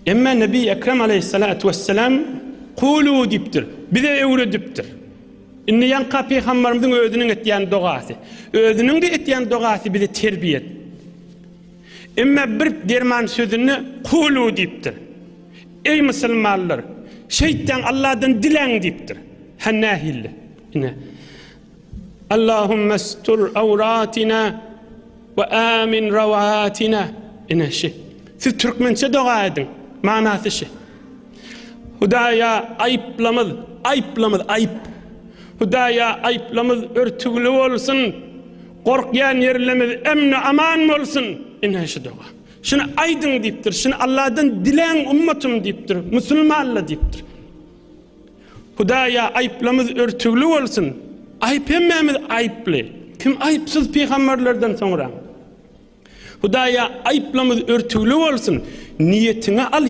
Emma Nebi Ekrem aleýhissalatu wesselam Kulu diýipdir, bize öwredipdir. Indi ýaňka pygambarymyzyň özüniň etýän dogasy. Özüniň-de etýän dogasy bize terbiýe. Emma bir derman sözünde Kulu diýipdir. Eý musulmanlar, şeýtdäň Allahdan diläň diýipdir. Hä nähili? Ine. Allahumma stur awratina we amin rawatina. Ine şi. Siz türkmençe doga ediň. Manasy şi. Hudaýa aýyplamyz, aýyplamyz aýyp. Hudaýa aýyplamyz örtügli bolsun. Gorkýan ýerlemiz emni aman bolsun. Ine şi doga. Şuny aýdyň diýipdir. Şuny Allahdan diläň ummatym diýipdir. Musulmanlar diýipdir. Hudaýa aýyplamyz örtügli bolsun. Aýyp hemmämiz aýyply. Kim aýypsyz pygamberlerden soňra? Hudaýa aýyplamyz örtügli bolsun. Niýetiňi al.